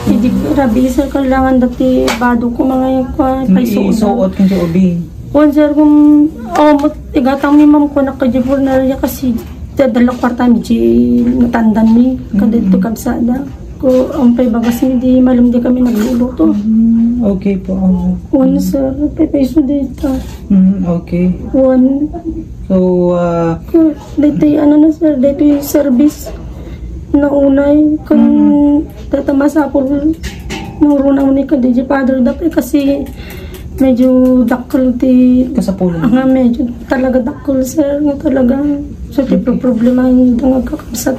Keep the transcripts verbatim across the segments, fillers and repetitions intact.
Idi rabies, sir, kailangan dati bado ko mga kuan, paisuot. Isuot ken ti ubing. Kuan, sir, kung, oh, mut-, igatang ni ma'am ko na kadi punerarya kasi dadala kwarta mi di natandan mi, kada ito kabsada. Ko, ang pay bagas mi di malum di kami nagluluto. Mm, okay po, oo. Kuan, sir, pay paiso dita. Mm, okay. Kuan. So, ah, Ko, dito ano na, sir, dito service. Naunay, kung data masapul, nuruna mo ni ka D J Father, dapat kasi medyo dakkel ti, kasapulan. Nga medyo talaga dakkel, sir, nga talaga. So, ti problema yung dangag kakabsat.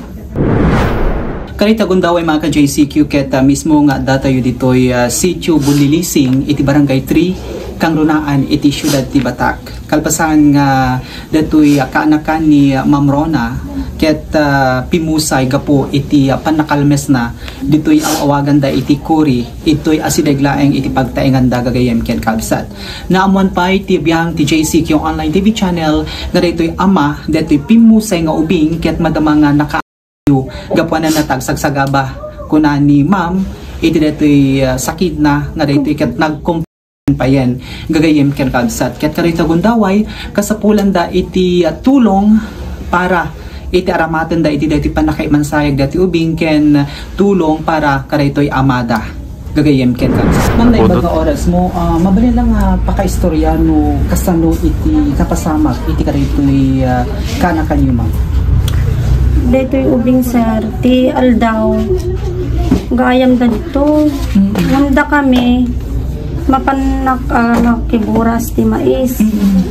Karita gundaway, mga ka-J C Q, ket, ah, mismo nga datayo ditoy, ah, Sitio Bulilising iti Barangay three, Kangrunaan iti siudad ti Batac. Kalpasan nga datoy, ah, kaanakan ni, ah, Ma'am Rona, ket, ah, pimmusay gapu iti, ah, pannakalmesna ditoy aw-awaganda iti kuri, itoy asideg laeng iti pagtaenganda gagayyem ken kabsat. Naammuan pay ti biang ti J C Q Online T V Channel nga daytoy ama daytoy pimmusay nga ubing ket madama nga naka- gapuanan na tagsagsagaba, kuna ni Ma'am, iti daytoy, ah, sakitna nga daytoy ket nagkom-, payen gagayyem ken kabsat. Ket kadaytoy gundaway, kasapulanda iti, ah, tulong para iti aramatenda iti daytoy pannakaimansayag daytoy ubing ken tulong para kadaytoy amada. Gagayyem ken ka. Ma'am, naimbag nga oras mo, ah, mabalin lang nga pakaistorya no kasano iti napasamak iti kadaytoy, ah, kaanakanyo, ma'am. Daytoy ubing, sir, ti aldaw, gayam dadto. Mm. Ngem dakami, mapan nak-, ah, nakiburas ti mais. Mm.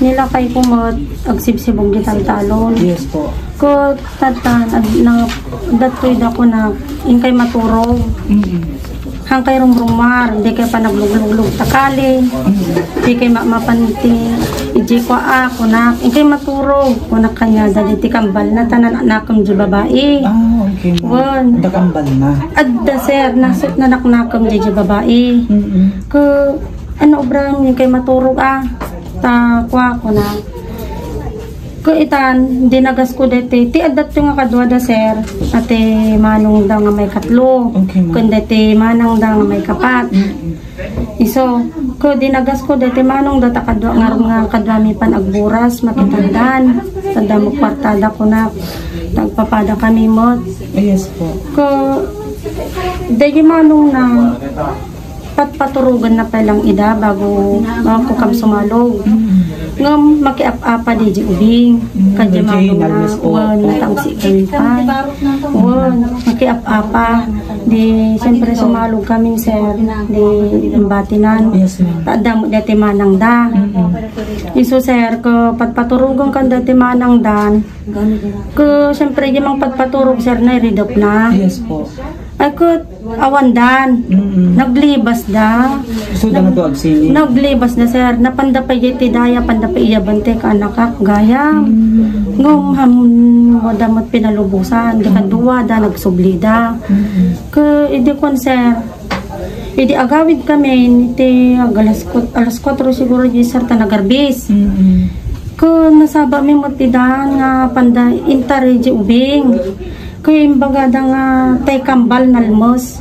Nilakay ko met, agsibsibog di taltalon. Yes po. Ko, tatan, ad-, na, datoy da ko na, inkay maturog. Mm. Hangkay rumrumar, di kay panagluglugluglug takali. Mm. Di kay ma-, mapan ti, iji ko, ah, kunak, inkay maturog. Kunak kanya, dadi ti kambal na, tanan nakem di babae. Ah, okay, ma'am. Wen. Da kambal na. Adda, sir, nasut na naknakem di, di babae. Mm-mm. Ko, ano, obra, inkay maturog, ah. Ta, kua, kunak. Ko itan, dinagas ko deti. Ti addatyo nga kadua da, sir, a ti manong da nga may katlo. Okay, ma'am. Ken deti manang da nga may kapat. Mm-mm. Isu, ko dinagas ko deti manong da ta kadua nga, nga kadua mi pan agburas, makitandan. Tanda mo kwartada ko na, tagpapada kami met. Ah, yes po. Ko, deti manong na, patpaturugan na pay lang ida bago, ah, ko kam sumalog. Mm. Ngem makiap-apa di di ubing. Mm, kadi di manong na, nalmes po. Wen, natangsi kami pa. Wen, makiap-apa. Di, siyempre, sumalog kami, sir. Di, imbatinan. Yes, ma'am. Ta adda mo deti manang da. Mm-mm. Isu, sir, ko patpaturugan kan deti manang dan. Ko, siyempre, di mang patpaturog, sir, na iridop na. Yes po. Ay, ko, awan dan. Mm-mm. Naglibas da. So, da nga to agsini? Naglibas da, sir. Napanda pa iti daya, panda pa iya bante ka anakak, gayam. Mm. Ngem, ham, wada met pinalubosan. Di kadua da, nagsubli da. Mm-mm. Ke, idi kuan, sir. Idi agawid kami, iti ag-, alas kuat-, alas kuatro siguro, di, sir, ta nagarbis. Mm-mm. Ke, nasaba mi met ti dan nga panda intar iti ubing. Kaya imbagada nga tay kambal nalmes.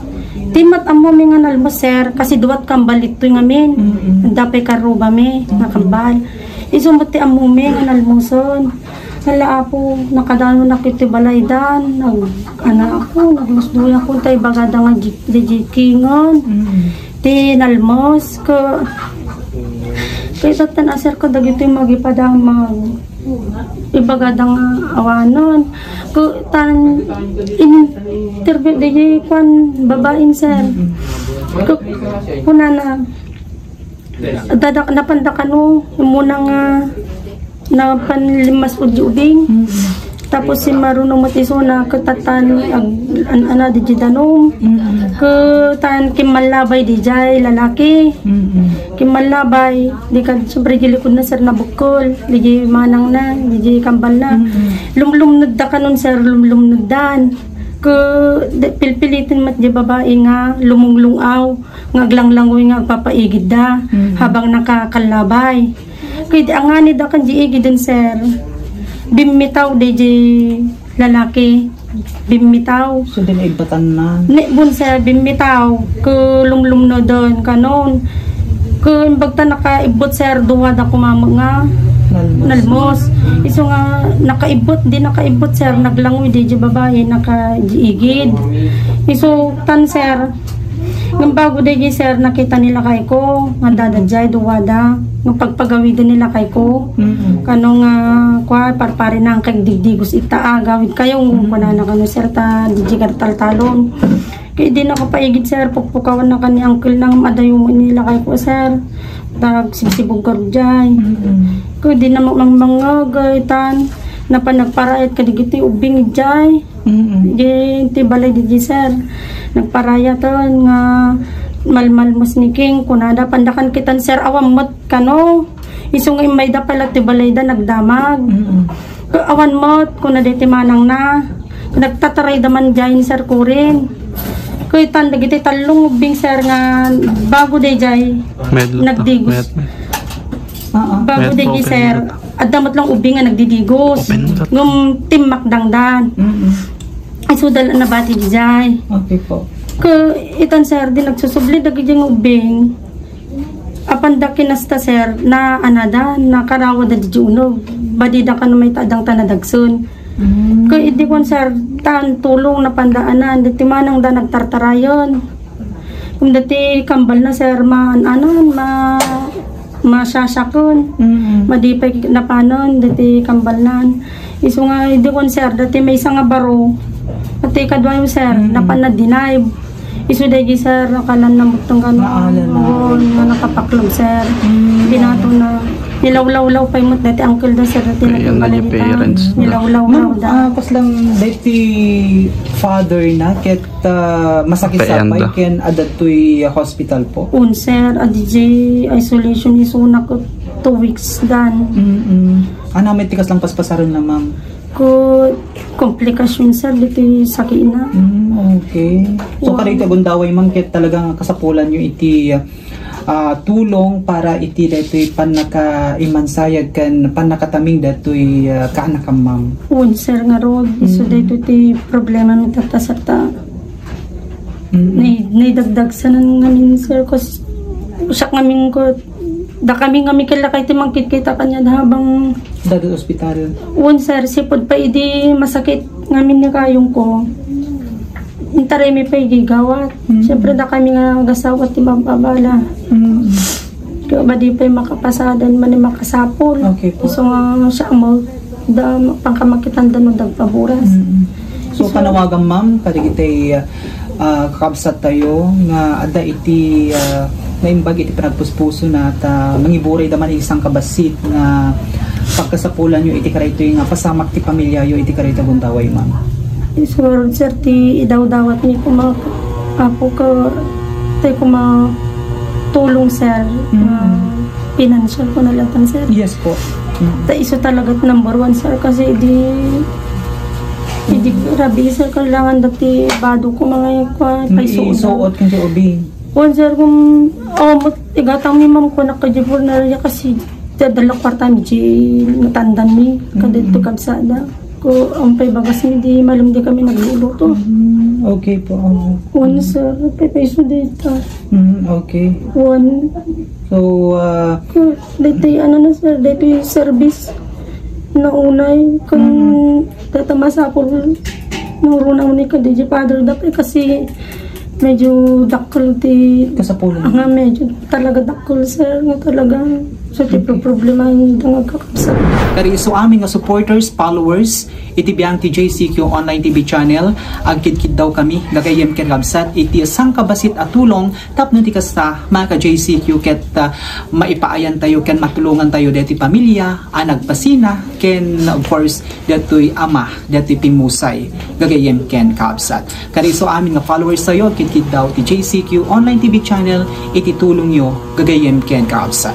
Ti met ammo mi nga nalmes, sir, kasi duat kambal ittoy ngamin. Mm-mm. Adda pay karruba mi nga kambal. Isu met ti ammo mi nga nalmesen. Hala, Apo, nakadano na kiti balaydan. Nag-, ano ako, naglusdoy ako, tay bagada nga ji-, di jikingan. Mm. Ti nalmes, ka, kay satan, a, sir, kadagitoy magipadamag. Ibagada nga awanon. Ku-, tan, in-, interview di kuan, babain, sir. Ku-, kunana, dadak-, napanda kano, muna nga, napanlimas udi ubing. Mm. Tapos si Maruno met isuna, katatan, ag-, an-, ana, di danum. Mm. Katan, kimmallabay di jay, lalaki. Mm. Kimmallabay, di kad, siyempre, di likod na, sir, nabukol. Di manang na, di kambal na. Mm. Lumlumned da kanon, sir, lumlumned dan. Ku, di, pilpilitin met di babae nga lumunglungaw, nga aglanglangoy nga agpapaigid da, mm, habang nakakallabay. Ku, di angani da kan di igiden, sir. Bimmitaw di di lalaki. Bimmitaw. So, di naibbatan na. Ni, bun, sir, bimmitaw. Ket lumlumneden kanon. Ket imbag ta nakaibbet, sir, duada koma met nga nalmos. Nalmos. Isu nga nakaibbet, di nakaibbet, sir, naglangoy diay babai, naka-, diay igid. Isu tan, sir, ngem bago daydi, sir, nakita ni lakayko nga adda diay duada nga pagpagawiden ni lakayko. Mm-mm. Kano nga, kua, parpari na ang kagdigdigos ita, agawid kayo, mm, kunana kano, sir, ta diay kartaltalon. Kay di nakapaigid, sir, pukpukawan na kani uncle na nga madayo mo ni lakayko, sir. Tag sibsibog ka diay. Mm-mm. Kay di na mangmangagay tan napan nagparayat kadigiti ubing diay. Mm-mm. Di, ti balay di, di, sir. Nagparayatan nga malmalmos ni King, kunada, pandakan kitan, sir, awan met kano. Isu nga immayda pala ti balayda, nagdamag. Mm-mm. Awan met, kuna di ti manangna. Nagtatarayda man diay, sir, kurin. Kuitan, dagiti tallong ubbing, sir, nga bago daydiay, medlo, nagdigos. Med-, med-, oo. Bago daydiay, sir. Adda met lang ubbing nga nagdidigos. Open that. Ngem timmakdangdan. Mm-mm. Ay, sudal a nabati diay. Okay po. Ke, itan, sir, di nagsusubli dagiti nga ubbing. Apanda kinasta, sir, naanada, nakarawada diay uneg. Badida kano mayta adda ta nadagsen. Mm. Ke, idi kuan, sir, tan tulong napandaanan, dati manang da nagtartarayan. Kum dati kambal na, sir, man, anan, ma-, masasaken. Mm. Madi pay napanon, dati kambalnan. Isu nga, idi kuan, sir, dati maysa nga baro. Dati kadua, sir, mm, napan na denied. Isu daydi, sir, nakalan na muttong gano. Naalan na. Oo, nga nakapaklog, sir. Mm. Binato na. Nilawlawlaw pay met dati uncle da, sir, dati. Kaya naging na niya balay parents na. Nilawlawlaw. Ma'am, da, ah, kas lang dati father na, ket, ah, masakit sa pay, ken adda toy hospital po? Un, sir, adi isolation isu na ko two weeks dan. Mm-mm. Ano, may tikas lang paspasaren na, ma'am? Ko, komplikasyon, sir, ditoy sakit na. Mm, okay. So, wow, kadagiti gundaway, ma'am, ket talagang kasapulan yo iti, ah, tulong para iti daytoy pannakaimansayag ken pannakataming daytoy, ah, kaanakam, ma'am. Un, sir, ngarud. So, mm-mm, daytoy ti problema mi tatta, sir, ta. Mm-mm. Nay-, naidagdagsanan ngamin, sir, kas-, siak ngamin ko, dakami ngamin kallakay ti mangkitkita kaniada habang dada ospital. Un, sir, sipud pay idi masakit ngamin ni kayong ko. Intaray mi pay gigawat. Mm. Siyempre, dakami nga agasawa ti mababala. Mm. Kaya ba di pay makapasadan man ni makasapul? Okay po. So, nga siya mo, da, pangkamakitan da no dagpaburas. Mm. So, panawagan, ma'am, kadagiti, ah, kakabsat tayo nga adda iti, ah, naimbag iti panagpuspusona ta mangiburay da man iti sangkabassit nga pagkasapulan yo iti karaytoy nga pasamak ti pamilya yo iti karaytoy gundaway, ma'am. Isu ngarud, sir, ti idawdawat mi kuma, apo, ka, tay kuma tulong, sir, mm, nga financial ko na lang, sir. Yes po. Mm. Ta isu talaga ti number one, sir, kasi di, di rabi, sir, kailangan dati bado ko mga kwa, mm, pay suot. Isuot kung ti ubing. Kuan, sir, kung, oh, mat-, igatang mi, ma'am, ko nakajibur na rin kasi ti adda la kwarta mi, di natandan mi, kadagiti, mm, kabsada. Ko, ang pay bagas mi, di malem di kami nagluluto. Mm, okay po, oo. Kuan, sir, pay peso dita. Mm, okay. Kuan. So, ah, ko, dito, ano na, sir, dito yung service na unay, kung, mm, dito masapul, nuruna mo ni ka, di, Father, dapat kasi medyo dakkel ti kasapulan. Nga medyo talaga dakkel, sir, nga talaga. So, ti, okay, problema yung nga kakabsat. Kari isu amin nga supporters, followers, iti biang ti J C Q Online T V Channel, agkidkiddaw kami, gagayyem ken kabsat, iti sangkabassit a tulong tapno ti kasta, maka J C Q, ket, ah, maipaayan tayo ken matulongan tayo deti pamilya a nagpasina, ken, of course, detoy ama, detoy pimmusay, gagayyem ken kabsat. Kari isu amin nga followers tayo, agkidkiddaw ti J C Q Online T V Channel, iti tulongyo, gagayyem ken kabsat.